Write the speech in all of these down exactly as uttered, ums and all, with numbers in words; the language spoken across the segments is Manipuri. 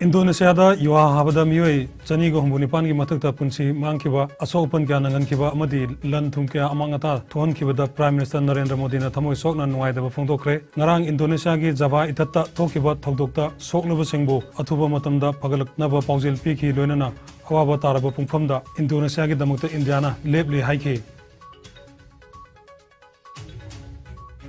ꯏꯟꯗꯣꯅꯦꯁꯤꯌꯥꯗ ꯌꯨꯍꯥ ꯍꯥꯕꯗ ꯃꯤꯑꯣꯏ ꯆꯅꯤꯒ ꯍꯨꯝꯐꯨ ꯅꯤꯄꯥꯟꯒꯤ ꯃꯊꯛꯇ ꯄꯨꯟꯁꯤ ꯃꯥꯡꯈꯤꯕ, ꯑꯁꯣꯛ ꯑꯄꯟ ꯀꯌꯥ ꯅꯪꯍꯟꯈꯤꯕ ꯑꯃꯗꯤ ꯂꯟ ꯊꯨꯝ ꯀꯌꯥ ꯑꯃꯥꯡ ꯑꯇꯥ ꯊꯣꯛꯍꯟꯈꯤꯕꯗ Prime Minister ꯅꯔꯦꯟꯗ꯭ꯔ ꯃꯣꯗꯤꯅ ꯊꯃꯣꯏ ꯁꯣꯛꯅ ꯅꯨꯡꯉꯥꯏꯇꯕ ꯐꯣꯡꯗꯣꯛꯈ꯭ꯔꯦ꯫ ꯉꯔꯥꯡ ꯏꯟꯗꯣꯅꯦꯁꯤꯌꯥꯒꯤ ꯖꯥꯚꯥ ꯏꯊꯠꯇ ꯊꯣꯛꯈꯤꯕ ꯊꯧꯗꯣꯛꯇ ꯁꯣꯛꯂꯕꯁꯤꯡꯕꯨ ꯑꯊꯨꯕ ꯃꯇꯝꯗ ꯐꯒꯠꯂꯛꯅꯕ ꯄꯥꯎꯖꯦꯜ ꯄꯤꯈꯤ꯫ ꯂꯣꯏꯅꯅ ꯑꯋꯥꯕ ꯇꯥꯔꯕ ꯄꯨꯡꯐꯝꯗ ꯏꯟꯗꯣꯅꯦꯁꯤꯌꯥꯒꯤꯗꯃꯛꯇ ꯏꯟꯗꯤꯌꯥꯅ ꯂꯦꯞꯂꯤ ꯍꯥꯏꯈꯤ꯫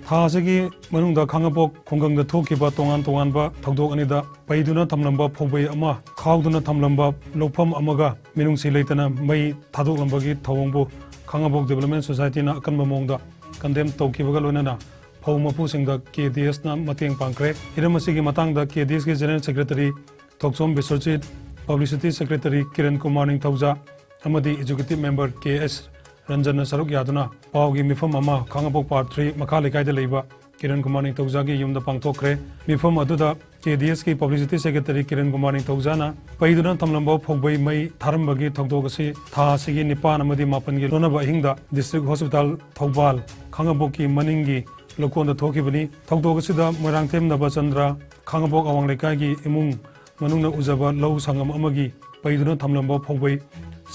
ꯊꯥ ꯑꯁꯤꯒꯤ ꯃꯅꯨꯡꯗ ꯈꯥꯡꯉꯕꯣꯛ ꯈꯨꯡꯒꯪꯗ ꯊꯣꯛꯈꯤꯕ ꯇꯣꯉꯥꯟ ꯇꯣꯉꯥꯟꯕ ꯊꯧꯗꯣꯛ ꯑꯅꯤꯗ ꯄꯩꯗꯨꯅ ꯊꯝꯂꯝꯕ ꯐꯧꯕꯩ ꯑꯃ, ꯈꯥꯎꯗꯨꯅ ꯊꯝꯂꯝꯕ ꯂꯧꯐꯝ ꯑꯃꯒ ꯃꯤꯅꯨꯡꯁꯤ ꯂꯩꯇꯅ ꯃꯩ ꯊꯥꯗꯣꯛꯂꯝꯕꯒꯤ ꯊꯧꯑꯣꯡꯕꯨ ꯈꯥꯡꯉꯕꯣꯛ Development Society ꯅ ꯑꯀꯟꯕ ꯃꯑꯣꯡꯗ condemn ꯇꯧꯈꯤꯕꯒ ꯂꯣꯏꯅꯅ ꯐꯧ ꯃꯄꯨꯁꯤꯡꯗ K D S ꯅ ꯃꯇꯦꯡ ꯄꯥꯡꯈ꯭ꯔꯦ꯫ ꯍꯤꯔꯝ ꯑꯁꯤꯒꯤ ꯃꯇꯥꯡꯗ K D S ꯀꯤ General Secretary ꯊꯣꯛꯆꯣꯝ ꯕꯤꯁ꯭ꯋꯖꯤꯠ, Publicity Secretary ꯀꯤꯔꯟ ꯀꯨꯃꯥꯔ ꯅꯤꯡꯊꯧꯖꯥ ꯑꯃꯗꯤ Executive Member K S ꯔꯟꯖꯟꯅ ꯁꯔꯨꯛ ꯌꯥꯗꯨꯅ ꯄꯥꯎꯒꯤ ꯃꯤꯐꯝ ꯑꯃ ꯈꯥꯡꯉꯕꯣꯛ Part three ꯃꯈꯥ ꯂꯩꯀꯥꯏꯗ ꯂꯩꯕ ꯀꯤꯔꯟ ꯀꯨꯃꯥꯔ ꯅꯤꯡꯊꯧꯖꯥꯒꯤ ꯌꯨꯝꯗ ꯄꯥꯡꯊꯣꯛꯈ꯭ꯔꯦ꯫ ꯃꯤꯐꯝ ꯑꯗꯨꯗ K D S ꯀꯤ Publicity Secretary ꯀꯤꯔꯟ ꯀꯨꯃꯥꯔ ꯅꯤꯡꯊꯧꯖꯥꯅ ꯄꯩꯗꯨꯅ ꯊꯝꯂꯝꯕ ꯐꯧꯕꯩ ꯃꯩ ꯊꯥꯔꯝꯕꯒꯤ ꯊꯧꯗꯣꯛ ꯑꯁꯤ ꯊꯥ ꯑꯁꯤꯒꯤ ꯅꯤꯄꯥꯟ ꯑꯃꯗꯤ ꯃꯥꯄꯟꯒꯤ ꯂꯣꯟꯅꯕ ꯑꯍꯤꯡꯗ District Hospital ꯊꯧꯕꯥꯜ ꯈꯥꯡꯉꯕꯣꯛꯀꯤ ꯃꯅꯤꯡꯒꯤ ꯂꯧꯀꯣꯟꯗ ꯊꯣꯛꯈꯤꯕꯅꯤ꯫ ꯊꯧꯗꯣꯛ ꯑꯁꯤꯗ ꯃꯣꯏꯔꯥꯡꯊꯦꯝ ꯅꯕꯆꯟꯗ꯭ꯔ, ꯈꯥꯡꯉꯕꯣꯛ ꯑꯋꯥꯡ ꯂꯩꯀꯥꯏꯒꯤ ꯏꯃꯨꯡ ꯃꯅꯨꯡꯅ ꯎꯖꯕ ꯂꯧ ꯁꯪꯉꯝ ꯑꯃꯒꯤ ꯄꯩꯗꯨꯅ ꯊꯝꯂꯝꯕ ꯐꯧꯕꯩ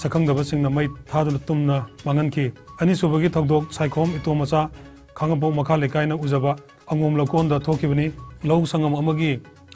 ꯁꯛꯈꯪꯗꯕꯁꯤꯡꯅ ꯃꯩ ꯊꯥꯗꯨꯅ ꯇꯨꯝꯅ ꯃꯥꯡꯍꯟꯈꯤ꯫ ꯑꯅꯤꯁꯨꯕꯒꯤ ꯊꯧꯗꯣꯛ ꯁꯥꯏꯈꯣꯝ ꯏꯇꯣꯝ ꯃꯆꯥ ꯈꯥꯡꯉꯕꯣꯛ ꯃꯈꯥ ꯂꯩꯀꯥꯏꯅ ꯎꯖꯕ ꯑꯉꯣꯝ ꯂꯧꯀꯣꯟꯗ ꯊꯣꯛꯈꯤꯕꯅꯤ꯫ ꯂꯧ ꯁꯪꯉꯝ ꯑꯃꯒꯤ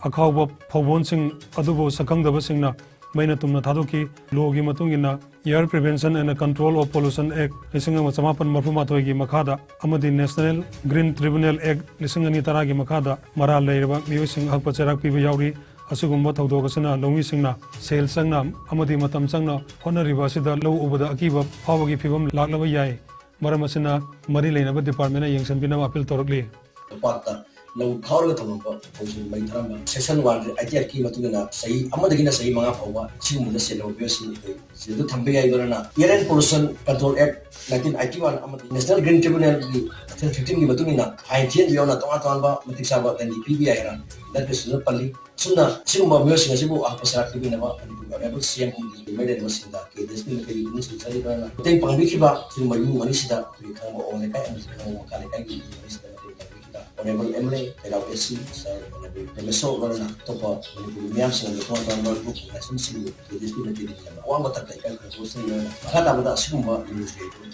ꯑꯈꯥꯎꯕ ꯐꯧꯕꯣꯟꯁꯤꯡ ꯑꯗꯨꯕꯨ ꯁꯛꯈꯪꯗꯕꯁꯤꯡꯅ ꯃꯩꯅ ꯇꯨꯝꯅ ꯊꯥꯗꯣꯛꯈꯤ꯫ Law ꯒꯤ ꯃꯇꯨꯡ ꯏꯟꯅ Air Prevention and Control of Pollution Act ꯂꯤꯁꯤꯡ ꯑꯃ ꯆꯃꯥꯄꯟ ꯃꯔꯤꯐꯨ ꯃꯥꯊꯣꯏꯒꯤ ꯃꯈꯥꯗ ꯑꯃꯗꯤ National Green Tribunal Act ꯂꯤꯁꯤꯡ ꯑꯅꯤ ꯇꯔꯥꯒꯤ ꯃꯈꯥꯗ ꯃꯔꯥꯜ ꯂꯩꯔꯕ ꯃꯤꯑꯣꯏꯁꯤꯡ ꯑꯍꯛꯄ ꯆꯩꯔꯥꯛ ꯄꯤꯕ ꯌꯥꯎꯔꯤ꯫ ꯑꯁꯤꯒꯨꯝꯕ ꯊꯧꯗꯣꯛ ꯑꯁꯤꯅ ꯂꯧꯃꯤꯁꯤꯡꯅ ꯁꯦꯜ ꯆꯪꯅ ꯑꯃꯗꯤ ꯃꯇꯝ ꯆꯪꯅ ꯍꯣꯠꯅꯔꯤꯕ ꯑꯁꯤꯗ ꯂꯧ ꯎꯕꯗ ꯑꯀꯤꯕ ꯐꯥꯎꯕꯒꯤ ꯐꯤꯕꯝ ꯂꯥꯛꯂꯕ ꯌꯥꯏ꯫ ꯃꯔꯝ ꯑꯁꯤꯅ ꯃꯔꯤ ꯂꯩꯅꯕ department ꯅ ꯌꯦꯡꯁꯤꯟꯕꯤꯅꯕ appeal ꯇꯧꯔꯛꯂꯤ꯫ ꯂꯝꯄꯥꯛꯇ ꯂꯧ ꯈꯥꯎꯔꯒ ꯊꯝꯃꯝꯕ ꯐꯧꯁꯤꯡ ꯃꯩ ꯊꯥꯔꯝꯕ꯫ Section one eighty eight ꯀꯤ ꯃꯇꯨꯡ ꯏꯟꯅ ꯆꯍꯤ ꯑꯃꯗꯒꯤꯅ ꯆꯍꯤ ꯃꯉꯥ ꯐꯥꯎꯕ ꯁꯤꯒꯨꯝꯕꯗ ꯁꯦꯜ ꯂꯧꯕ ꯃꯤꯑꯣꯏꯁꯤꯡ ꯑꯩꯈꯣꯏ ꯖꯦꯜꯗ ꯊꯝꯕ ꯌꯥꯏ꯫ ꯂꯣꯏꯅꯅ Air and Pollution Control Act nineteen eighty one ꯑꯃꯗꯤ National Green Tribunal ꯒꯤ section fifteen ꯒꯤ ꯃꯇꯨꯡ ꯏꯟꯅ fine ꯊꯤꯍꯟꯕ ꯌꯥꯎꯅ ꯇꯣꯉꯥꯟ ꯇꯣꯉꯥꯟꯕ ꯃꯇꯤꯛ ꯆꯥꯕ ꯗꯟꯗꯤ ꯄꯤꯕ ꯌꯥꯏ ꯍꯥꯏꯅ ꯍꯟꯗꯛꯀꯤꯁꯤꯗ ꯄꯜꯂꯤ꯫ ꯑꯁꯨꯝꯅ ꯁꯤꯒꯨꯝꯕ ꯃꯤꯑꯣꯏꯁꯤꯡ ꯑꯁꯤꯕꯨ ꯑꯍꯛꯄ ꯆꯩꯔꯥꯛ ꯄꯤꯕꯤꯅꯕ ꯃꯅꯤꯄꯨꯔꯒꯤ Honourable C M ꯒꯤ ꯃꯤꯑꯣꯏ ꯂꯩꯔꯤꯕꯁꯤꯡꯗ K D S ꯀꯤ ꯃꯥꯏꯀꯩꯒꯤ ꯄꯨꯛꯅꯤꯡ ꯆꯤꯡꯁꯤꯜꯂꯤ꯫ ꯂꯣꯏꯅꯅ ꯃꯇꯦꯡ ꯄꯥꯡꯕꯤꯈꯤꯕ ꯁꯤꯒꯨꯝꯕ ꯏꯃꯨꯡ ꯑꯅꯤꯁꯤꯗ ꯑꯩꯈꯣꯏꯒꯤ ꯈꯥꯡꯉꯕꯣꯛ ꯑꯋꯥꯡ ꯂꯩꯀꯥꯏ ꯑꯃꯁꯨꯡ ꯈꯥꯡꯉꯕꯣꯛ ꯃꯈꯥ ꯂꯩꯀꯥꯏꯒꯤ ꯏꯃꯨꯡ ꯑꯅꯤꯁꯤꯗ ꯃꯇꯦꯡ ꯄꯥꯡꯕꯤꯈꯤꯕ Honorable M L A, ꯀꯩꯔꯥꯎ S C, Sir Honorable Professor ꯂꯣꯏꯅꯅ ꯑꯇꯣꯞꯄ ꯃꯅꯤꯄꯨꯔꯒꯤ ꯃꯤꯌꯥꯝꯁꯤꯡ ꯑꯃꯗꯤ ꯈꯣꯡ ꯊꯥꯡꯕ group organizationꯁꯤꯡꯕꯨ ꯂꯦꯗꯤꯁꯀꯤ ꯃꯇꯦꯡ ꯄꯤꯅꯕ ꯑꯋꯥꯡꯕ ꯊꯥꯛꯇ ꯏꯀꯥꯏ ꯈꯨꯝꯅꯕ ꯎꯠꯆꯔꯤ꯫ ꯂꯣꯏꯅꯅ ꯃꯈꯥ ꯇꯥꯕꯗ ꯑꯁꯤꯒꯨꯝꯕ news ꯀꯌꯥ ꯑꯗꯨꯝ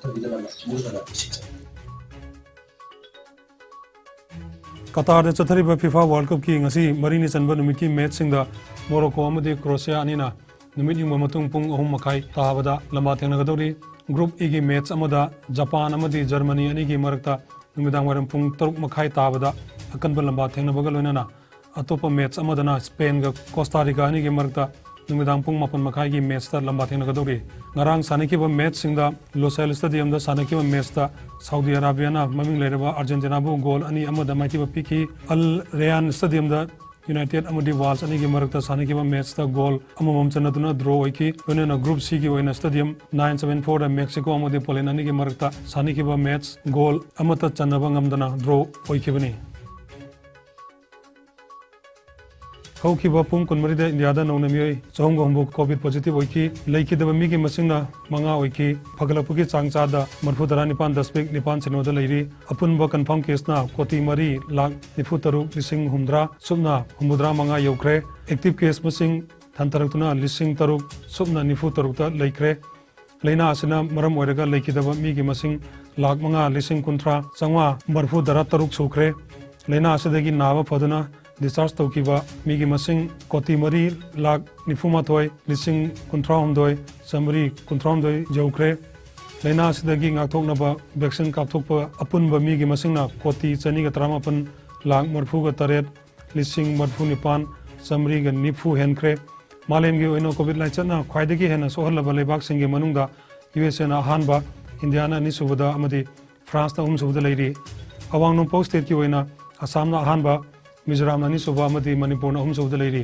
ꯊꯝꯕꯤꯗꯅꯕ ꯃꯨꯛꯇꯅ ꯅꯤꯡꯁꯤꯡꯖꯔꯤ꯫ ꯀꯇꯥꯔꯗ ꯆꯠꯊꯔꯤꯕ FIFA World Cupꯀꯤ ꯉꯁꯤ ꯃꯔꯤꯅꯤ ꯆꯟꯕ ꯅꯨꯃꯤꯠꯀꯤ ꯃꯦꯠꯁꯁꯤꯡꯗ ꯃꯣꯔꯣꯀꯣ ꯑꯃꯗꯤ ꯀ꯭ꯔꯣꯁꯤꯌꯥ ꯑꯅꯤꯅ ꯅꯨꯃꯤꯠ ꯌꯨꯡꯕ ꯃꯇꯨꯡ ꯄꯨꯡ ꯑꯍꯨꯝ ꯃꯈꯥꯏ ꯇꯥꯕꯗ ꯂꯝꯕꯥ ꯊꯦꯡꯅꯒꯗꯧꯔꯤ꯫ Group Eꯒꯤ ꯃꯦꯠꯁ ꯑꯃꯗ ꯖꯄꯥꯟ ꯑꯃꯗꯤ ꯖꯔꯃꯅꯤ ꯑꯅꯤꯒꯤ ꯃꯔꯛꯇ ꯅꯨꯃꯤꯗꯥꯡ ꯋꯥꯏꯔꯝ ꯄꯨꯡ ꯇꯔꯨꯛ ꯃꯈꯥꯏ ꯇꯥꯕꯗ ꯑꯀꯟꯕ ꯂꯝꯕꯥ ꯊꯦꯡꯅꯕꯒ ꯂꯣꯏꯅꯅ ꯑꯇꯣꯞꯄ ꯃꯦꯠꯁ ꯑꯃꯗꯅ ꯁ꯭ꯄꯦꯟꯒ ꯀꯣꯁꯇꯥ ꯔꯤꯀꯥ ꯑꯅꯤꯒꯤ ꯃꯔꯛꯇ ꯅꯨꯃꯤꯗꯥꯡ ꯄꯨꯡ ꯃꯥꯄꯟ ꯃꯈꯥꯏꯒꯤ ꯃꯦꯠꯁꯇ ꯂꯝꯕꯥ ꯊꯦꯡꯅꯒꯗꯧꯔꯤ꯫ ꯉꯔꯥꯡ ꯁꯥꯟꯅꯈꯤꯕ ꯃꯦꯠꯁꯁꯤꯡꯗ ꯂꯨꯁꯥꯏꯜ ꯁ꯭ꯇꯦꯗꯤꯌꯝꯗ ꯁꯥꯟꯅꯈꯤꯕ ꯃꯦꯠꯁꯇ ꯁꯥꯎꯗꯤ ꯑꯔꯥꯕꯤꯌꯥꯅ ꯃꯃꯤꯡ ꯂꯩꯔꯕ ꯑꯥꯔꯖꯦꯟꯇꯤꯅꯥꯕꯨ ꯒꯣꯜ ꯑꯅꯤ ꯑꯃꯗ ꯃꯥꯏꯊꯤꯕ ꯄꯤꯈꯤ꯫ ꯑꯜ ꯔꯦꯌꯥꯟ ꯁ꯭ꯇꯦꯗꯤꯌꯝꯗ ꯌꯨꯅꯥꯏꯇꯦꯗ ꯑꯃꯗꯤ ꯋꯥꯜꯁ ꯑꯅꯤꯒꯤ ꯃꯔꯛꯇ ꯁꯥꯟꯅꯈꯤꯕ ꯃꯦꯠꯁꯇ ꯒꯣꯜ ꯑꯃꯃꯝ ꯆꯟꯅꯗꯨꯅ ꯗ꯭ꯔꯣ ꯑꯣꯏꯈꯤ꯫ ꯂꯣꯏꯅꯅ Group Cꯒꯤ ꯑꯣꯏꯅ ꯁ꯭ꯇꯦꯗꯤꯌꯝ ꯅꯥꯏꯟ ꯁꯚꯦꯟ ꯐꯣꯔꯗ ꯃꯦꯛꯁꯤꯀꯣ ꯑꯃꯗꯤ ꯄꯣꯂꯦꯟ ꯑꯅꯤꯒꯤ ꯃꯔꯛꯇ ꯁꯥꯟꯅꯈꯤꯕ ꯃꯦꯠꯁ ꯒꯣꯜ ꯑꯃꯠꯇ ꯆꯟꯅꯕ ꯉꯝꯗꯅ ꯗ꯭ꯔꯣ ꯑꯣꯏꯈꯤꯕꯅꯤ꯫ ꯍꯧꯈꯤꯕ ꯄꯨꯡ ꯀꯨꯟꯃꯔꯤꯗ ꯏꯟꯗꯤꯌꯥꯗ ꯅꯧꯅ ꯃꯤꯑꯣꯏ ꯆꯍꯨꯝꯒ ꯍꯨꯝꯐꯨ ꯀꯣꯚꯤꯗ ꯄꯣꯖꯤꯇꯤꯚ ꯑꯣꯏꯈꯤ꯫ ꯂꯩꯈꯤꯗꯕ ꯃꯤꯒꯤ ꯃꯁꯤꯡꯅ ꯃꯉꯥ ꯑꯣꯏꯈꯤ꯫ ꯐꯒꯠꯂꯛꯄꯒꯤ ꯆꯥꯡ ꯆꯥꯗ ꯃꯔꯤꯐꯨ ꯇꯔꯥꯅꯤꯄꯥꯟ ꯗꯁꯃꯤꯛ ꯅꯤꯄꯥꯟ ꯁꯤꯅꯣꯗ ꯂꯩꯔꯤ꯫ ꯑꯄꯨꯟꯕ ꯀꯟꯐꯥꯔꯝ ꯀꯦꯁꯅ ꯀꯣꯇꯤ ꯃꯔꯤ ꯂꯥꯈ ꯅꯤꯐꯨ ꯇꯔꯨꯛ ꯂꯤꯁꯤꯡ ꯍꯨꯝꯗ꯭ꯔꯥ ꯁꯨꯞꯅ ꯍꯨꯝꯐꯨꯇꯔꯥ ꯃꯉꯥ ꯌꯧꯈ꯭ꯔꯦ꯫ ꯑꯦꯛꯇꯤꯚ ꯀꯦꯁ ꯃꯁꯤꯡ ꯍꯟꯊꯔꯛꯇꯨꯅ ꯂꯤꯁꯤꯡ ꯇꯔꯨꯛ ꯁꯨꯞꯅ ꯅꯤꯐꯨ ꯇꯔꯨꯛꯇ ꯂꯩꯈ꯭ꯔꯦ꯫ ꯂꯥꯏꯅꯥ ꯑꯁꯤꯅ ꯃꯔꯝ ꯑꯣꯏꯔꯒ ꯂꯩꯈꯤꯗꯕ ꯃꯤꯒꯤ ꯃꯁꯤꯡ ꯂꯥꯈ ꯃꯉꯥ ꯂꯤꯁꯤꯡ ꯀꯨꯟꯊ꯭ꯔꯥ ꯆꯥꯝꯃꯉꯥ ꯃꯔꯤꯐꯨ ꯇꯔꯥ ꯇꯔꯨꯛ ꯁꯨꯈ꯭ꯔꯦ꯫ ꯂꯥꯏꯅꯥ ꯑꯁꯤꯗꯒꯤ ꯅꯥꯕ ꯐꯗꯨꯅ ꯗꯤꯁꯆꯥꯔꯖ ꯇꯧꯈꯤꯕ ꯃꯤꯒꯤ ꯃꯁꯤꯡ ꯀꯣꯇꯤ ꯃꯔꯤ ꯂꯥꯈ ꯅꯤꯐꯨ ꯃꯥꯊꯣꯏ ꯂꯤꯁꯤꯡ ꯀꯨꯟꯊ꯭ꯔꯥ ꯍꯨꯝꯗꯣꯏ ꯆꯥꯃꯔꯤ ꯀꯨꯟꯊ꯭ꯔꯥ ꯍꯨꯝꯗꯣꯏ ꯌꯧꯈ꯭ꯔꯦ꯫ ꯂꯥꯏꯅꯥ ꯑꯁꯤꯗꯒꯤ ꯉꯥꯛꯊꯣꯛꯅꯕ ꯚꯦꯛꯁꯤꯟ ꯀꯥꯞꯊꯣꯛꯄ ꯑꯄꯨꯟꯕ ꯃꯤꯒꯤ ꯃꯁꯤꯡꯅ ꯀꯣꯇꯤ ꯆꯅꯤꯒ ꯇꯔꯥꯃꯥꯄꯟ ꯂꯥꯈ ꯃꯔꯤꯐꯨꯒ ꯇꯔꯦꯠ ꯂꯤꯁꯤꯡ ꯃꯔꯤꯐꯨ ꯅꯤꯄꯥꯟ ꯆꯥꯃꯔꯤꯒ ꯅꯤꯐꯨ ꯍꯦꯟꯈ꯭ꯔꯦ꯫ ꯃꯥꯂꯦꯝꯒꯤ ꯑꯣꯏꯅ ꯀꯣꯚꯤꯗ ꯂꯥꯏꯆꯠꯅ ꯈ꯭ꯋꯥꯏꯗꯒꯤ ꯍꯦꯟꯅ ꯁꯣꯛꯍꯜꯂꯕ ꯂꯩꯕꯥꯛꯁꯤꯡꯒꯤ ꯃꯅꯨꯡꯗ ꯌꯨ ꯑꯦꯁ ꯑꯦꯅ ꯑꯍꯥꯟꯕ, ꯏꯟꯗꯤꯌꯥꯅ ꯑꯅꯤꯁꯨꯕꯗ ꯑꯃꯗꯤ ꯐ꯭ꯔꯥꯟꯁꯅ ꯑꯍꯨꯝꯁꯨꯕꯗ ꯂꯩꯔꯤ꯫ ꯑꯋꯥꯡ ꯅꯣꯡꯄꯣꯛ ꯁ꯭ꯇꯦꯠꯀꯤ ꯑꯣꯏꯅ ꯑꯁꯥꯝꯅ ꯑꯍꯥꯟꯕ, ꯃꯤꯖꯣꯔꯥꯝꯅ ꯑꯅꯤꯁꯨꯕ ꯑꯃꯗꯤ ꯃꯅꯤꯄꯨꯔꯅ ꯑꯍꯨꯝꯁꯨꯕꯗ ꯂꯩꯔꯤ꯫